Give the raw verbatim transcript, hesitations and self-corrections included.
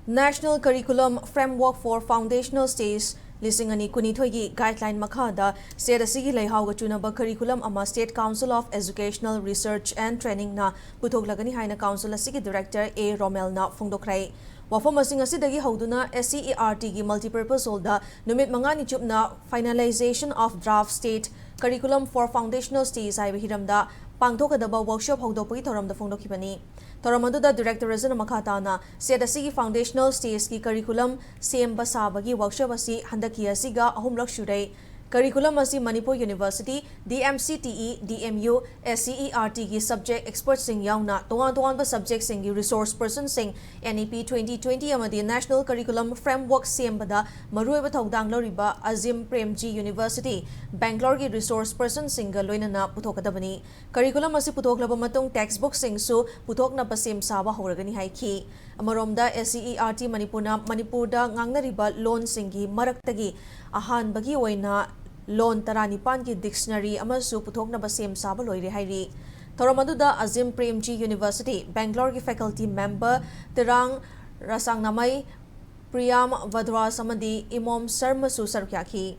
National Curriculum Framework for Foundational Stage ꯂꯤꯁꯤꯡ ꯑꯅꯤ ꯀꯨꯟꯅꯤꯊꯣꯏꯒꯤ guideline ꯃꯈꯥꯗ state ꯑꯁꯤꯒꯤ ꯂꯩꯍꯥꯎꯒ ꯆꯨꯅꯕ curriculum ꯑꯃ State Council of Educational Research and Trainingꯅ ꯄꯨꯊꯣꯛꯂꯒꯅꯤ ꯍꯥꯏꯅ council ꯑꯁꯤꯒꯤ director ꯑꯦ ꯔꯣꯃꯦꯜꯅ ꯐꯣꯡꯗꯣꯛꯈ꯭ꯔꯦ꯫ ꯋꯥꯐꯝ ꯑꯁꯤꯡ ꯑꯁꯤꯗꯒꯤ ꯍꯧꯗꯨꯅ SCERTꯒꯤ multipurpose hallꯗ ꯅꯨꯃꯤꯠ ꯃꯉꯥꯅꯤ ꯆꯨꯞꯅ Finalization of Draft State Curriculum for Foundational Stage ꯍꯥꯏꯕ ꯍꯤꯔꯝꯗ ꯄꯥꯡꯊꯣꯛꯀꯗꯕ workshop ꯍꯧꯗꯣꯛꯄꯒꯤ ꯊꯧꯔꯝꯗ ꯐꯣꯡꯗꯣꯛꯈꯤꯕꯅꯤ꯫ ꯊꯧꯔꯝ ꯑꯗꯨꯗ director ꯑꯁꯤꯅ ꯃꯈꯥ ꯇꯥꯅ state ꯑꯁꯤꯒꯤ foundational stageꯀꯤ curriculum ꯁꯦꯝꯕ ꯁꯥꯕꯒꯤ workshop ꯑꯁꯤ ꯍꯟꯗꯛꯀꯤ ꯑꯁꯤꯒ ꯑꯍꯨꯝꯂꯛ ꯁꯨꯔꯦ꯫ Curriculum ꯑꯁꯤ Manipur University, DMCTE, DMU, SCERTꯒꯤ subject expertꯁꯤꯡ ꯌꯥꯎꯅ ꯇꯣꯉꯥꯟ ꯇꯣꯉꯥꯟꯕ subjectꯁꯤꯡꯒꯤ resource personꯁꯤꯡ, NEP twenty twenty ꯑꯃꯗꯤ National Curriculum Framework ꯁꯦꯝꯕꯗ ꯃꯔꯨꯑꯣꯏꯕ ꯊꯧꯗꯥꯡ ꯂꯧꯔꯤꯕ Azim Premji University, Bangaloreꯒꯤ resource personꯁꯤꯡꯒ ꯂꯣꯏꯅꯅ ꯄꯨꯊꯣꯛꯀꯗꯕꯅꯤ꯫ Curriculum ꯑꯁꯤ ꯄꯨꯊꯣꯛꯂꯕ ꯃꯇꯨꯡ textbookꯁꯤꯡꯁꯨ ꯄꯨꯊꯣꯛꯅꯕ ꯁꯦꯝ ꯁꯥꯕ ꯍꯧꯔꯒꯅꯤ ꯍꯥꯏꯈꯤ꯫ ꯑꯃꯔꯣꯝꯗ, SCERT ꯃꯅꯤꯄꯨꯔꯅ ꯃꯅꯤꯄꯨꯔꯗ ꯉꯥꯡꯅꯔꯤꯕ ꯂꯣꯟꯁꯤꯡꯒꯤ ꯃꯔꯛꯇꯒꯤ ꯑꯍꯥꯟꯕꯒꯤ ꯑꯣꯏꯅ ꯂꯣꯟ ꯇꯔꯥꯅꯤꯄꯥꯟꯒꯤ dictionary ꯑꯃꯁꯨ ꯄꯨꯊꯣꯛꯅꯕ ꯁꯦꯝ ꯁꯥꯕ ꯂꯣꯏꯔꯦ ꯍꯥꯏꯔꯤ꯫ ꯊꯧꯔꯝ ꯑꯗꯨꯗ Azim Premji University, Bangaloreꯒꯤ faculty member ꯇꯤꯔꯥꯡ ꯔꯁꯥꯡꯅꯥꯃꯩ, ꯄ꯭ꯔꯤꯌꯥꯝ ꯚꯗ꯭ꯋꯥꯖ ꯑꯃꯗꯤ ꯏꯃꯣꯝ ꯁꯔꯃꯁꯨ ꯁꯔꯨꯛ ꯌꯥꯈꯤ꯫